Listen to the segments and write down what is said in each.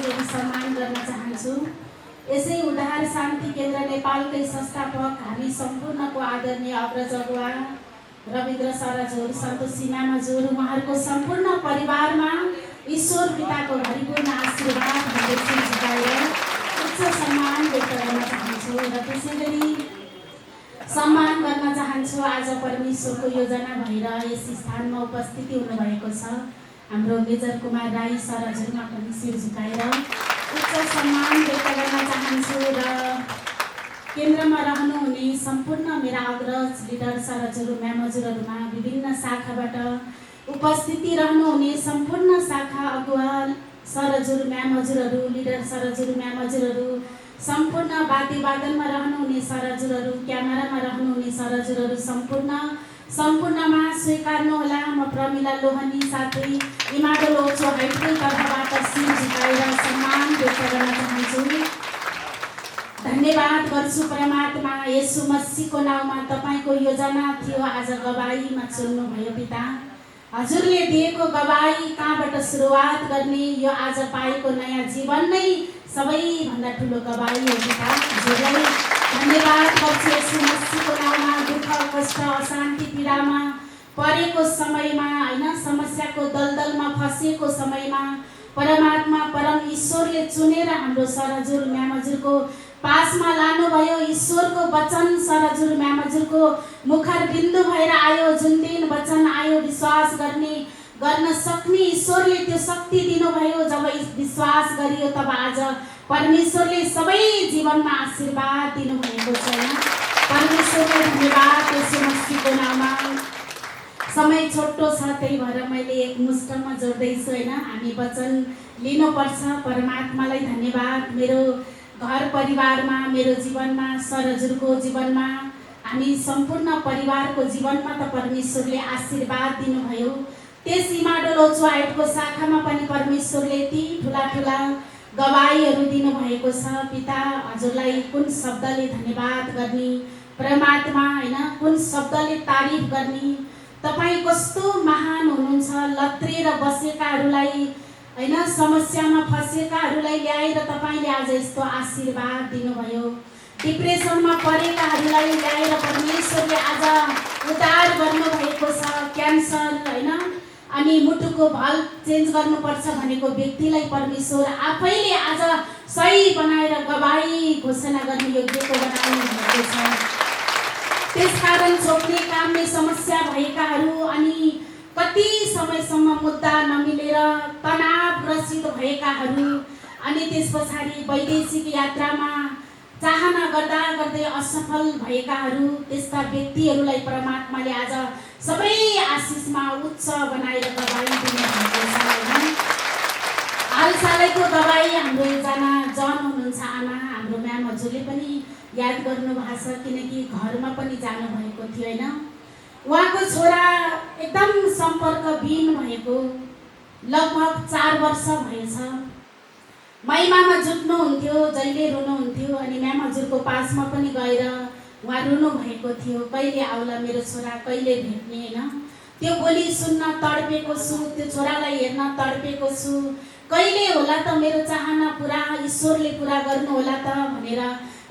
गरी सम्मान गर्न चाहन्छु। यसै उद्धार शान्ति केन्द्र नेपालकै संस्थापक हामी सम्पूर्णको आदरणीय अग्रज अगुवा रविन्द्र सरजहरू, सन्तोषी मामाज्यूहरू, उहाँहरूको सम्पूर्ण परिवारमा ईश्वर पिताको भरिपूर्ण आशीर्वाद भन्दै झुकाएर उच्च सम्मान व्यक्त गर्न चाहन्छु र त्यसै गरी सम्मान गर्न चाहन्छु। आज परमेश्वरको योजना भएर यस स्थानमा उपस्थिति हुनुभएको छ हाम्रो मेजर कुमार राई सरजहरूमा पनि शिर झुकाएर उच्च सम्मान व्यक्त गर्न चाहन्छु र केन्द्रमा रहनुहुने सम्पूर्ण मेरा अग्रज लिडर सरजहरू, म्यामजुरहरूमा विभिन्न शाखाबाट उपस्थिति रहनुहुने सम्पूर्ण शाखा अगुवा सरजहरू, म्यामजुरहरू, लिडर सरजहरू, म्यामजुरहरू, सम्पूर्ण वाद्यवादनमा रहनुहुने सरजहरू, क्यामेरामा रहनुहुने सरजहरू, सम्पूर्णमा स्वीकार्नुहोला। म प्रमिला लोहनी साथै इमाडो लोचो हाइस्कुल तर्फबाट शिर झुकाएर सम्मान व्यक्त गर्न चाहन्छु। धन्यवाद गर्छु परमात्मा येशू मसीहको नाउँमा। तपाईको योजना थियो आज गवाईमा चुन्नुभयो पिता। हजुरले दिएको गवाई कहाँबाट सुरुवात गर्ने, यो आज पाएको नयाँ जीवन नै सबैभन्दा ठुलो गवाई हो पिता। हजुरलाई धन्यवाद गर्छु येशू मसीहको नाउँमा। दुःख कष्ट अशान्ति पीडामा परेको समयमा हैन, समस्याको दलदलमा फसेको समयमा परमात्मा परम ईश्वरले चुनेर हाम्रो सरजुर म्यामजुरको पासमा लानुभयो। ईश्वरको वचन सरजुर म्यामजुरको मुखर बिन्दु भएर आयो। जुन दिन वचन आयो विश्वास गर्न सक्ने ईश्वरले त्यो शक्ति दिनुभयो। जब विश्वास गरियो तब आज परमेश्वरले सबै जीवनमा आशीर्वाद दिनुभएको छ। परमेश्वरले धन्यवाद येशू मसीहको नाममा। समय छोटो छ त्यही भएर मैले एक मुष्टमा जोड्दैछु हैन। हामी वचन लिनुपर्छ। परमात्मालाई धन्यवाद। मेरो घर परिवारमा, मेरो जीवनमा, सरजुरको जीवनमा, हामी सम्पूर्ण परिवारको जीवनमा त परमेश्वरले आशीर्वाद दिनुभयो। त्यस इमाडो लोचो हाइटको शाखामा पनि परमेश्वरले ती ठुला गवाईहरू दिनुभएको छ। पिता हजुरलाई कुन शब्दले धन्यवाद गर्ने परमात्मा हैन, कुन शब्दले तारिफ गर्ने। तपाईँ कस्तो महान हुनुहुन्छ। लत्रेर बसेकाहरूलाई हैन, समस्यामा फसेकाहरूलाई ल्याएर तपाईले आज यस्तो आशीर्वाद दिनुभयो। डिप्रेसनमा परेकाहरूलाई ल्याएर परमेश्वरले आज उद्धार गर्नुभएको छ। क्यान्सर हैन, अनि मुटुको भल्भ चेन्ज गर्नुपर्छ भनेको व्यक्तिलाई परमेश्वर आफैले आज सही बनाएर गवाई घोषणा गर्ने योग्यको बनाउनु भएको छ। त्यसकारण छोप्ने कामले समस्या भएकाहरू अनि कति समयसम्म मुद्दा नमिलेर तनावग्रसित भएकाहरू अनि त्यस पछाडि वैदेशिक यात्रामा चाहना गर्दै असफल भएकाहरू, त्यस्ता व्यक्तिहरूलाई परमात्माले आज सबै आशिषमा उच्च बनाएर गवाई दिनुभएको छ। हालसालैको गवाई हाम्रो एकजना जन हुनुहुन्छ आमा, हाम्रो म्याम हजुरले पनि याद गर्नुभएको छ किनकि घरमा पनि जानुभएको थियो हैन। उहाँको छोरा एकदम सम्पर्कविहीन भएको लगभग 4 वर्ष भएछ। महिमामा जुट्नुहुन्थ्यो, जहिले रुनुहुन्थ्यो अनि म्याम हजुरको पासमा पनि गएर उहाँ रुनु भएको थियो। कहिले आउला मेरो छोरा, कहिले भेट्ने हैन। त्यो बोली सुन्न तडपेको छु, त्यो छोरालाई हेर्न तडपेको छु। कहिले होला त मेरो चाहना पुरा ईश्वरले पुरा गर्नु होला त भनेर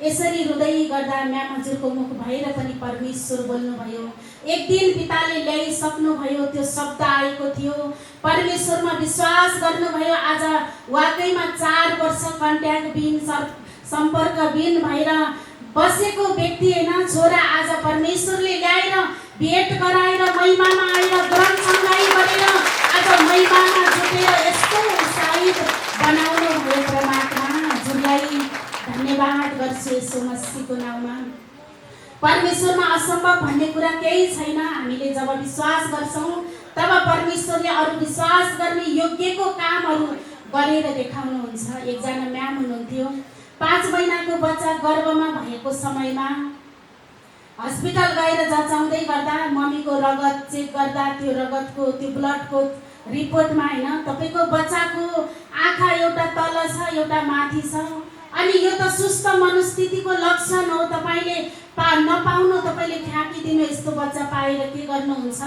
यसरी रुँदै गर्दा म्याम हजुरको मुख भएर पनि परमेश्वर बोल्नुभयो। एक दिन पिताले ल्याइसक्नुभयो, त्यो शब्द आएको थियो। परमेश्वरमा विश्वास गर्नुभयो। आज वाकैमा 4 वर्ष कन्ट्याक्टविहीन, सम्पर्कविहीन भएर बसेको व्यक्ति हैन, छोरा आज परमेश्वरले ल्याएर भेट गराएर महिमामा आएर ग्रहणसँगै गरेर आज महिमामा जुटेर यस्तो उत्साहित बनाउनु भयो। परमात्मा हजुरलाई धन्यवाद गर्छु येशू मसीहको नाउँमा। परमेश्वरमा असम्भव भन्ने कुरा केही छैन। हामीले जब विश्वास गर्छौं तब परमेश्वरले अरु विश्वास गर्ने योग्यको कामहरू गरेर देखाउनुहुन्छ। एकजना म्याम हुनुहुन्थ्यो, 5 महिनाको बच्चा गर्भमा भएको समयमा हस्पिटल गएर जचाउँदै गर्दा मम्मीको रगत चेक गर्दा त्यो रगतको त्यो ब्लडको रिपोर्टमा हैन तपाईको बच्चाको आँखा एउटा तल छ एउटा माथि छ अनि यो त सुस्त मनस्थितिको लक्षण हो। तपाईले नपाउनु, तपाईले फ्याँकिदिनु, यस्तो बच्चा पाएर के गर्नुहुन्छ?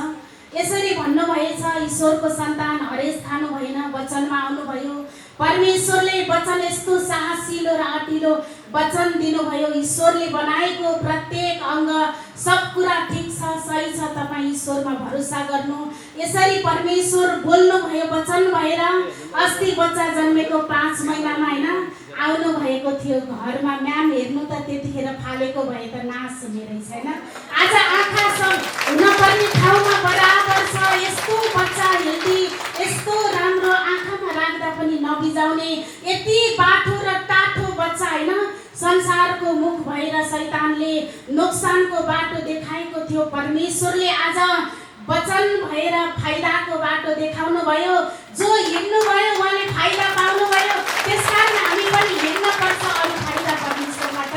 यसरी भन्नुभएछ, ईश्वरको सन्तान हरेस खानु भएन, वचनमा आउनुभयो। परमेश्वरले वचन यस्तो साहसिलो र अटिलो वचन दिनुभयो। ईश्वरले बनाएको प्रत्येक अङ्ग सब कुरा ठिक छ, सही छ। तपाईँ ईश्वरमा भरोसा गर्नु। यसरी परमेश्वर बोल्नु भयो वचन भएर। अस्ति बच्चा जन्मेको 5 महिनामा हैन आउनु भएको थियो घरमा। म्याम हेर्नु त त्यतिखेर फालेको भए त नाश हुने रहेछ हैन। आज आँखा सब नपर्ने ठाउँमा बराबर छ। यस्तो बच्चा हेल्दी, यस्तो राम्रो, आँखामा राख्दा पनि नबिजाउने यति बाठो र टाठो बच्चा हैन। संसारको मुख भएर शैतानले नोक्सानको बाटो देखाएको थियो। परमेश्वरले आज वचन भएर फाइदाको बाटो देखाउनु भयो। जो हिँड्नु भयो उहाँले फाइदा पाउनु भयो। त्यसकारण हामी पनि हिँड्न पर्छ। अरू फाइदा परमेश्वरबाट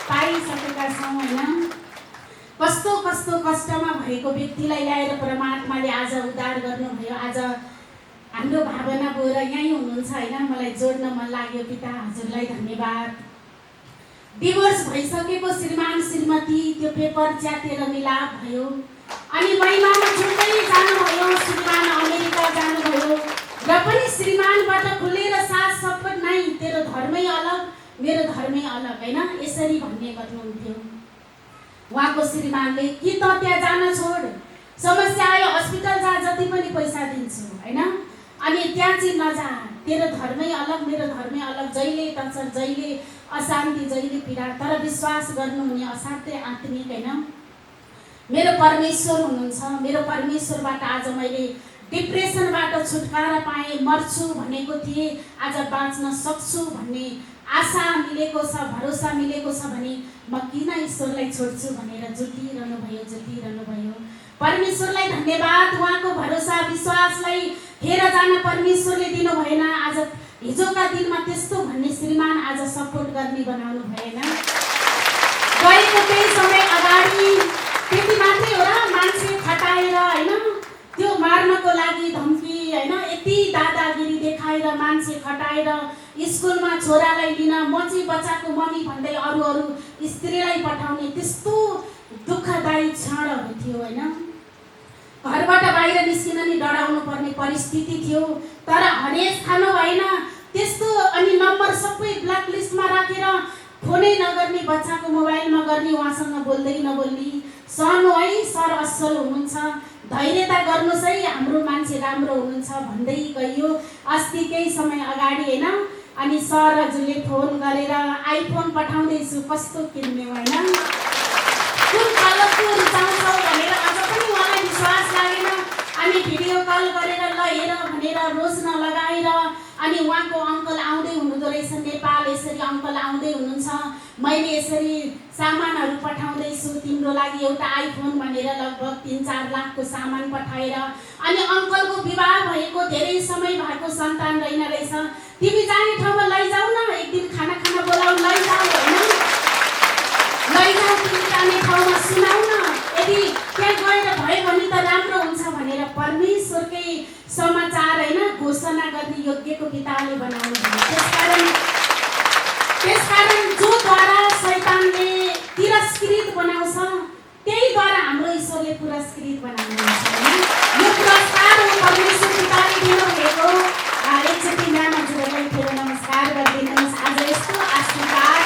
पाइसकेका छौँ हैन। कस्तो कस्तो कष्टमा भएको व्यक्तिलाई ल्याएर परमात्माले आज उद्धार गर्नुभयो। आज हाम्रो भावना बोरा यहीँ हुनुहुन्छ हैन। मलाई जोड्न मन लाग्यो। पिता हजुरलाई धन्यवाद। डिभोर्स भइसकेको श्रीमान श्रीमती त्यो पेपर च्यातेर मिलाप भयो अनि महिमामा छुट्टै जानुभयो। श्रीमान अमेरिका जानुभयो र पनि श्रीमानबाट खुलेर साथ सपट नै तेरो धर्मै अलग मेरो धर्मै अलग हैन यसरी भन्ने गर्नुहुन्थ्यो। उहाँको श्रीमानले कि त त्यहाँ जान छोड, समस्या आयो हस्पिटल जा, जति पनि पैसा दिन्छु हैन, अनि त्यहाँ चाहिँ नजा, तेरो धर्मै अलग मेरो धर्मै अलग। जहिले टचर, जहिले अशान्ति, जहिले पीडा, तर विश्वास गर्नुहुने असाध्यै आत्मिक हैन। मेरो परमेश्वर हुनुहुन्छ। मेरो परमेश्वरबाट आज मैले डिप्रेसनबाट छुटकारा पाएँ। मर्छु भनेको थिएँ, आज बाँच्न सक्छु भन्ने आशा मिलेको छ, भरोसा मिलेको छ भने म किन ईश्वरलाई छोड्छु भनेर जुटिरहनु भयो। परमेश्वरलाई धन्यवाद। उहाँको भरोसा विश्वासलाई हेर जान परमेश्वरले दिनु भएन। आज हिजोका दिनमा त्यस्तो भन्ने श्रीमान आज सपोर्ट गर्ने बनाउनु भएन। गएको केही समय अगाडि त्यति मात्रै हो र मान्छे खटाएर हैन, त्यो मार्नको लागि धम्की हैन, यति दादागिरी देखाएर मान्छे खटाएर स्कुलमा छोरालाई लिन, म चाहिँ बच्चाको मम्मी भन्दै अरू स्त्रीलाई पठाउने त्यस्तो दुःखदायी क्षणहरू थियो हैन। घरबाट बाहिर निस्किन नि डराउनु पर्ने परिस्थिति थियो। तर हरेस खानु भएन त्यस्तो। अनि नम्बर सबै ब्ल्याक लिस्टमा राखेर फोनै नगर्ने, बच्चाको मोबाइल नगर्ने, उहाँसँग बोल्दै नबोल्ने। सहनु है, सर असल हुनुहुन्छ, धैर्यता गर्नुहोस् है, हाम्रो मान्छे राम्रो हुनुहुन्छ भन्दै गइयो। अस्ति केही समय अगाडि हैन, अनि सर हजुरले फोन गरेर आइफोन पठाउँदैछु, कस्तो किन्ने हैन, कुन कलरको रुचाउँछौ भनेर अझ पनि उहाँलाई विश्वास लागेन। अनि भिडियो कल गरेर ल हेर भनेर रोज्न लगाएर अनि उहाँको अङ्कल आउँदै हुनुहुँदो रहेछ नेपाल। यसरी अङ्कल आउँदै हुनुहुन्छ, मैले यसरी सामानहरू पठाउँदैछु तिम्रो लागि, एउटा आइफोन भनेर लगभग 3-4 लाखको सामान पठाएर। अनि अङ्कलको विवाह भएको धेरै समय भएको सन्तान रहेन रहेछ। तिमी जाने ठाउँमा लैजाऊ न, एक दिन खाना बोलाऊ, लैजाऊ होइन, लैजाऊ तिमी जाने ठाउँमा, सुनाऊ न, यदि त्यहाँ गएर भयो भने त राम्रो हुन्छ भनेर परमेश्वरकै समाचार हैन घोषणा गर्ने योग्यको पिताले बनाउनु भयो। त्यसकारण जोद्वारा शैतानले तिरस्कृत बनाउँछ त्यहीद्वारा हाम्रो ईश्वरले पुरस्कृत बनाउनुहुन्छ हैन। यो पुरस्कार हो परमेश्वर पिताले दिनुभएको। एकचोटि म्याम हजुरहरूलाई फेरि नमस्कार गरिदिनुहोस्। आज यस्तो आशीर्वाद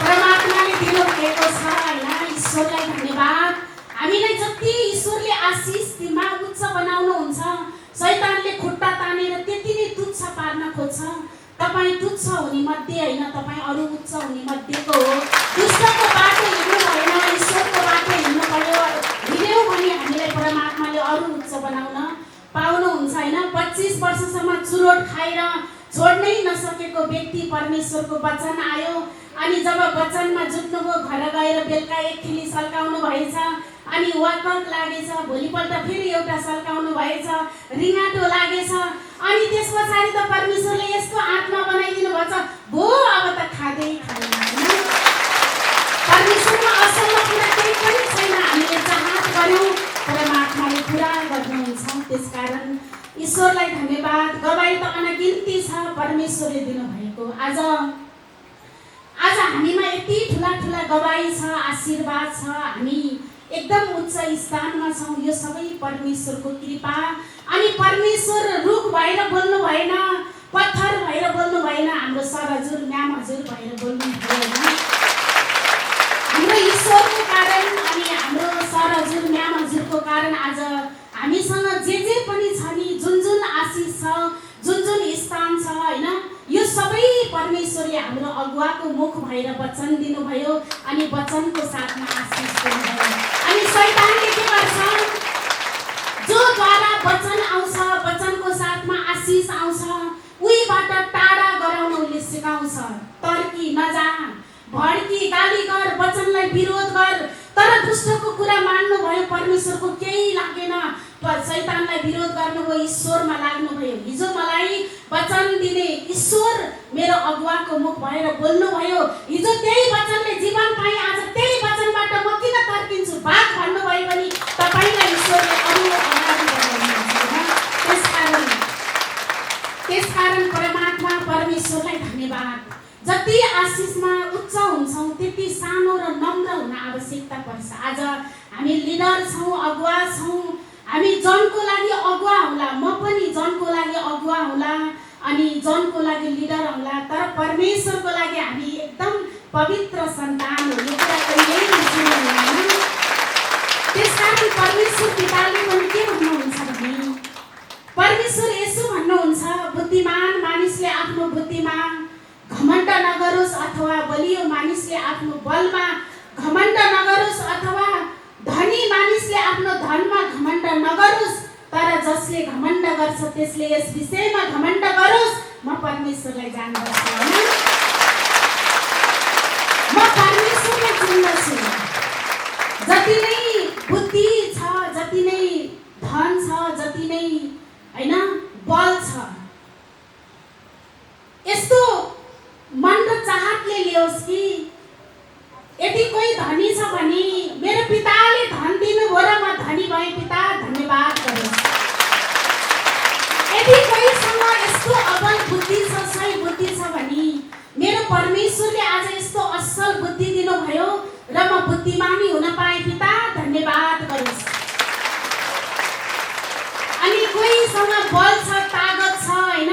परमात्माले दिनुभएको छ हैन, ईश्वरलाई धन्यवाद। हामीलाई जति ईश्वरले आशिष दिमा उच्च बनाउनुहुन्छ, शैतानले खुट्टा तानेर त्यति नै तुच्छ पार्न खोज्छ। तपाईँ तुच्छ हुने मध्ये होइन, तपाईँ अरू उच्च हुने मध्येको हो। दुष्टको बाटो हिँड्नु भएन, ईश्वरको बाटो हिँड्नु पर्यो। हिँड्यौँ भने हामीलाई परमात्माले अरू उच्च बनाउन पाउनुहुन्छ हैन। 25 वर्षसम्म चुरोट खाएर छोड्नै नसकेको व्यक्ति परमेश्वरको वचन आयो, अनि जब वचनमा जुट्नुभयो, घर गएर बेलुका एक खिली सल्काउनु भएछ, अनि वाकआउट लागेछ, भोलिपल्ट फेरि एउटा सल्काउनु भएछ, रिङाटो लागेछ, अनि त्यस पछाडि त परमेश्वरले यस्तो आत्मा बनाइदिनु भएछ, भो अब त खाँदै खानु हैन। परमेश्वरमा असल कुरा केही पनि छैन। हामीले चाहत गर्यौँ, परमात्माले पुरा गर्नुहुन्छ। त्यसकारण ईश्वरलाई धन्यवाद। गवाई त अनगिन्ती छ परमेश्वरले दिनुभएको। आज हामीमा यति ठुला गवाई छ, आशीर्वाद छ। हामी एकदम उच्च स्थानमा छौँ। यो सबै परमेश्वरको कृपा। अनि परमेश्वर रुख भएर बोल्नु भएन, पत्थर भएर बोल्नु भएन, हाम्रो सर हजुर म्याम हजुर भएर बोल्नु भएन। हाम्रो ईश्वरको कारण अनि हाम्रो सर हजुर म्याम हजुरको कारण आज हामीसँग जे पनि छ नि, जुन आशिष छ, जुन स्थान छ हैन, यो सबै परमेश्वरले हाम्रो अगुवाको मुख भएर वचन दिनुभयो अनि वचनको साथमा आशिष दिनुभयो। अनि शैतानले के गर्छ, जोद्वारा वचन आउँछ, वचनको साथमा आशिष आउँछ, उहीबाट टाढा गराउन उसले सिकाउँछ। तर्की नजा, भड्की, गाली गर, वचनलाई विरोध गर। तर दुष्टको कुरा मान्नु भयो, परमेश्वरको केही लागेन, शैतानलाई विरोध गर्नुभयो, ईश्वरमा लाग्नुभयो। हिजो मलाई वचन दिने ईश्वर मेरो अगुवाको मुख भएर बोल्नुभयो। हिजो त्यही वचनले जीवन पाएँ, आज त्यही वचनबाट म किन तर्किन्छु, भाग भन्नुभयो भने तपाईलाई ईश्वरले अरू अगाडि बढाउनुहुन्छ। त्यसकारण परमात्मा परमेश्वरलाई धन्यवाद। जति आशिषमा उच्च हुन्छौँ त्यति सानो र नम्र हुन आवश्यकता पर्छ। आज हामी लिडर छौँ, अगुवा छौँ, हामी जनको लागि अगुवा होला, म पनि जनको लागि अगुवा होला अनि जनको लागि लिडर होला, तर परमेश्वरको लागि हामी एकदम पवित्र सन्तान हो। यो कुरा कहिल्यै बिर्सिनुहुन्न। त्यसकारण परमेश्वर पिताले पनि के भन्नुहुन्छ भने, परमेश्वर यसो भन्नुहुन्छ, बुद्धिमान मानिसले आफ्नो बुद्धिमा घमण्ड नगरोस् अथवा बलियो मानिसले आफ्नो बलमा घमण्ड नगरोस् अथवा धनी मानिसले आफ्नो धनमा घमण्ड नगरोस्, तर जसले घमण्ड गर्छ त्यसले यस विषयमा घमण्ड गरोस्, म परमेश्वरलाई जान्दछु, म परमेश्वरलाई चिन्दछु। जति नै बुद्धि छ, जति नै धन छ, जति नै हैन बल छ, यस्तो मन र चाहतले ल्याओस् कि यदि कोही धनी छ भने मेरो पिताले धन दिनुभयो र म धनी भएँ, पिता धन्यवाद गरोस्। यदि कोहीसँग यस्तो अबल बुद्धि छ, सही बुद्धि छ भने मेरो परमेश्वरले आज यस्तो असल बुद्धि दिनुभयो र म बुद्धिमानी हुन पाएँ, पिता धन्यवाद गरोस्। अनि कोहीसँग बल छ, तागत छ, हैन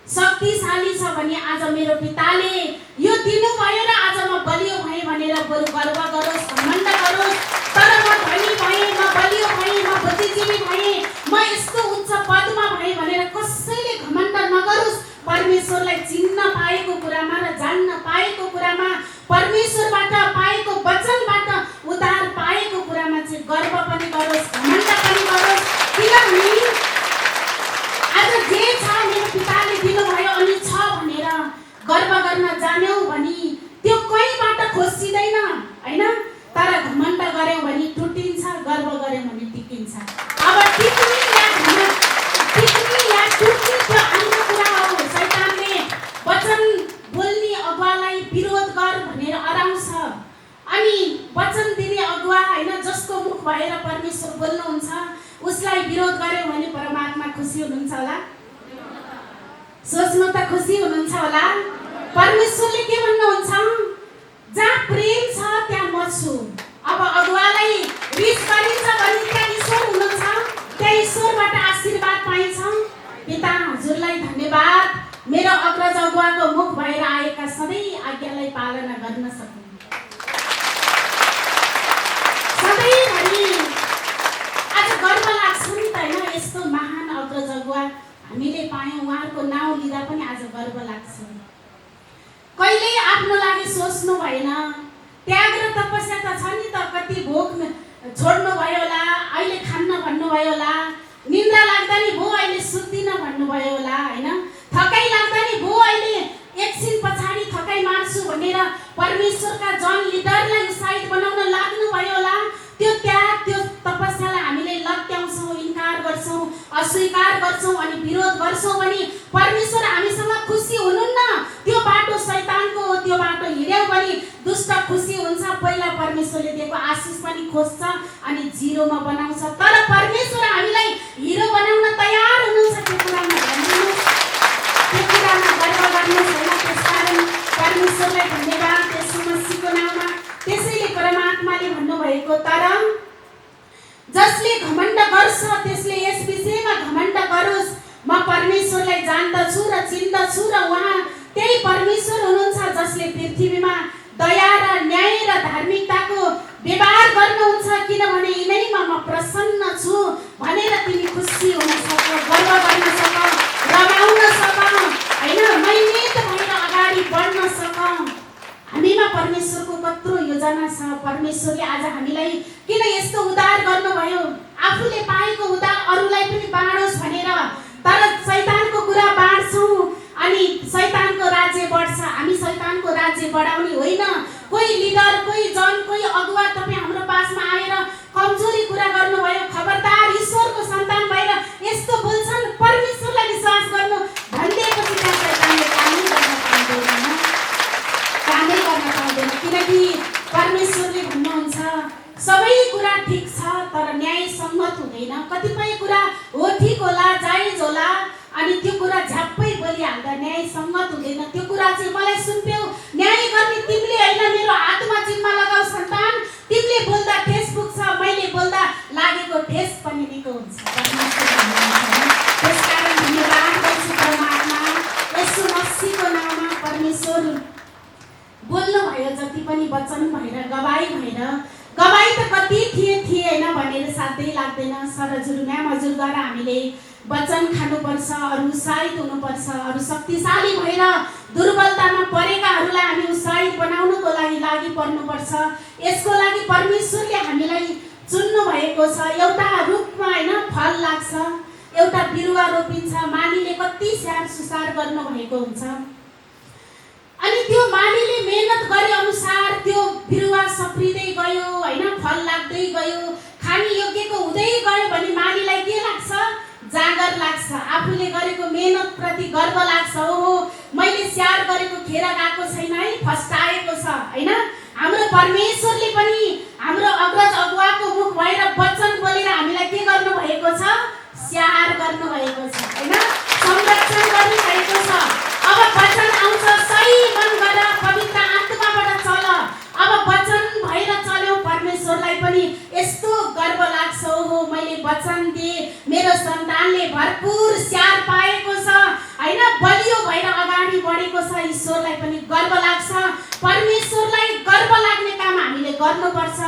शक्तिशाली छ भने आज मेरो पिताले यो दिनुभयो र आज म बलियो भएँ भनेर बरु गर्व गरोस्, घमण्ड गरोस्। तर म धनी भएँ, म बलियो भएँ, म बुद्धिजीवी भएँ, म यस्तो उच्च पदमा भएँ भनेर कसैले घमण्ड नगरोस्। परमेश्वरलाई चिन्न पाएको कुरामा र जान्न पाएको कुरामा, परमेश्वरबाट पाएको वचनबाट उद्धार पाएको कुरामा चाहिँ गर्व पनि गरोस्, घमण्ड पनि गरोस्। किनभने आज जे छ मेरो पिताले दिनुभयो अनि छ भनेर गर्व गर्न जान्यौ भने त्यो कहीँबाट खोसिँदैन हैन, तर घमण्ड गर्यौ भने टुटिन्छ, गर्व गर्यौ भने टिकिन्छ। अब टिक्ने या टुट्ने त्यो अन्य कुरा हो। शैतानले वचन बोल्ने अगुवालाई विरोध गर भनेर अराउँछ अनि वचन दिने अगुवा हैन, जसको मुख भएर परमेश्वर बोल्नुहुन्छ उसलाई विरोध गर्यो भने परमात्मा खुसी हुनुहुन्छ होला? सोच्नु त खुसी हुनुहुन्छ होला? परमेश्वरले के भन्नुहुन्छ, जहाँ प्रेम छ त्यहाँ म छु। अब अगुवालाई रिस गरिन्छ भने त्यहाँ ईश्वर हुनुहुन्छ, त्यहाँ ईश्वरबाट आशीर्वाद पाइन्छ। पिता हजुरलाई धन्यवाद, मेरो अग्रज अगुवाको मुख भएर आएका सबै आज्ञालाई पालना गर्न सक्नु। सधैँभरि आज गर्व लाग्छ नि त हैन, यस्तो महान अग्रज अगुवा हामीले पायौँ, उहाँहरूको नाउँ लिँदा पनि आज गर्व लाग्छ। कहिल्यै आफ्नो लागि सोच्नु भएन, त्याग र तपस्या त छ नि त, कति भोक छोड्नु भयो होला, अहिले खान्न भन्नुभयो होला, निन्द्रा लाग्दा नि भो अहिले सुत्दिन भन्नुभयो होला हैन, थकाइ लाग्दा नि भो अहिले एकछिन पछाडि थकाइ मार्छु भनेर परमेश्वरका जन लिडरलाई उत्साहित बनाउन लाग्नु भयो होला। त्यो त्याग, त्यो तपस्यालाई हामीले लत्याउँछौँ, इन्कार गर्छौँ, अस्वीकार गर्छौँ अनि विरोध गर्छौँ भने परमेश्वर हामीसँग खुसी हुनुहुन्न। त्यो बाटो शैतानको हो, त्यो बाटो हिँड्यौ भने दुष्ट खुसी हुन्छ। पहिला परमेश्वरले दिएको आशिष पनि खोज्छ अनि जिरोमा बनाउँछ, तर परमेश्वर हामीलाई हिरो बनाउन तयार हुनुहुन्छ। त्यो कुरामा भन्नुहोस्, त्यो कुरामा गर्व गर्नुहोस् हैन। त्यसकारण परमेश्वरलाई धन्यवाद यसो मसीहको नाममा। त्यसैले परमात्माले भन्नुभएको, तर जसले घमण्ड गर्छ त्यसले यस विषयमा घमण्ड गरोस्, म परमेश्वरलाई जान्दछु र चिन्दछु र उहाँ त्यही परमेश्वर हुनुहुन्छ जसले पृथ्वीमा दया र न्याय र धार्मिकताको व्यवहार गर्नुहुन्छ, किनभने यिनैमा म प्रसन्न छु भनेर तिमी खुसी हुन सक, गर्व गर्न सक, रमाउन सक, हैन, मैलित भएर अगाडि बढ्न सक। हामीमा परमेश्वरको कत्रो योजना छ। परमेश्वरले आज हामीलाई किन यस्तो उद्धार गर्नुभयो, आफूले पाएको उद्धार अरूलाई पनि बाँडोस् भनेर। तर शैतानको कुरा बाँड्छौँ अनि शैतानको राज्य बढ्छ। हामी शैतानको राज्य बढाउने होइन। कोही लिडर, कोही जन, कोही अगुवा तपाईँ हाम्रो पासमा आएर कमजोरी कुरा गर्नुभयो, खबरदार, ईश्वरको सन्तान भएर यस्तो बोल्छन्, परमेश्वरलाई विश्वास गर्नु भनिदिएपछि शैतानले कामै गर्न पाउँदैन, कामै गर्न पाउँदैन। किनकि परमेश्वरले भन्नुहुन्छ सबै कुरा ठिक छ तर न्याय सङ्गत हुँदैन। कतिपय कुरा हो ठिक होला, जायज होला, अनि त्यो कुरा झ्याप्पै बोलिहाल्दा न्याय सङ्गत हुँदैन। त्यो कुरा चाहिँ मलाई सुन्प्यौ, न्याय गर्ने तिमीले होइन, मेरो हातमा जिम्मा लगाऊ सन्तान। तिमीले बोल्दा ठेस पुग्छ, मैले बोल्दा लागेको ठेस पनि निको हुन्छ। त्यसकारण धन्यवाद गर्छु परमात्मा, यसो मसीहको नाममा। परमेश्वर बोल्नु भयो जति पनि वचन भएर, गवाई भएर, गवाई त कति थिए होइन भनेर साध्यै लाग्दैन। सर हजुर, म्याम हजुरद्वारा हामीले वचन खानुपर्छ, अरू उत्साहित हुनुपर्छ, अरू शक्तिशाली भएर दुर्बलतामा परेकाहरूलाई हामी उत्साहित बनाउनको लागि पर्नुपर्छ। यसको लागि परमेश्वरले हामीलाई चुन्नु भएको छ। एउटा रुखमा होइन फल लाग्छ, एउटा बिरुवा रोपिन्छ, मालीले कति स्याहार सुसार गर्नु भएको हुन्छ, अनि त्यो मालीले मेहनत गरे अनुसार त्यो बिरुवा सप्रिँदै गयो होइन, फल लाग्दै गयो, खाने योग्यको हुँदै गयो भने मालीलाई के लाग्छ? जागर लाग्छ। आफूले गरेको मेहनत प्रति गर्व लाग्छ। ओहो, मैले स्याहार गरेको खेर गएको छैन है, फस्टाएको छ होइन। हाम्रो परमेश्वरले पनि हाम्रो अग्रज अगुवाको मुख भएर वचन बोलेर हामीलाई के गर्नु भएको छ? स्याहार गर्नु भएको छ होइन, संरक्षण गर्नु भएको छ। अब वचन आउँछ, सही मन गर, पवित्र आत्माबाट चल। अब वचन भएर चल्यौ, परमेश्वरलाई पनि यस्तो गर्व लाग्छ, ओहो मैले वचन दिए, मेरो सन्तानले भरपुर स्याहार पाएको छ होइन, बलियो भएर अगाडि बढेको छ। ईश्वरलाई पनि गर्व लाग्छ। परमेश्वरलाई गर्व लाग्ने काम हामीले गर्नुपर्छ।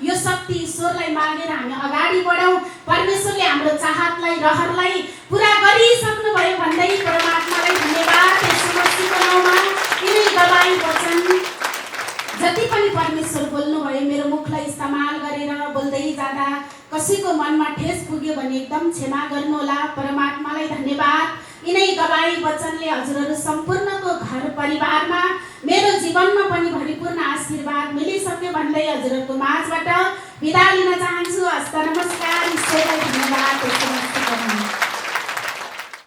यो शक्ति ईश्वरलाई मागेर हामी अगाडि बढौँ। परमेश्वरले हाम्रो चाहतलाई, रहरलाई पुरा गरिसक्नु भयो भन्दै परमात्मालाई धन्यवाद। यसो मसीहको नाममा यिनै गवाई वचन जति पनि परमेश्वर बोल्नुभयो, मेरो मुखलाई इस्तेमाल गरेर बोल्दै जाँदा कसैको मनमा ठेस पुग्यो भने एकदम क्षमा गर्नुहोला। परमात्मालाई धन्यवाद। यिनै गवाई वचनले हजुरहरू सम्पूर्णको घर परिवारमा, मेरो जीवनमा पनि भरिपूर्ण आशीर्वाद मिलिसक्यो भन्दै हजुरहरूको माझबाट बिदा लिन चाहन्छु। हस्त नमस्कार। ईश्वर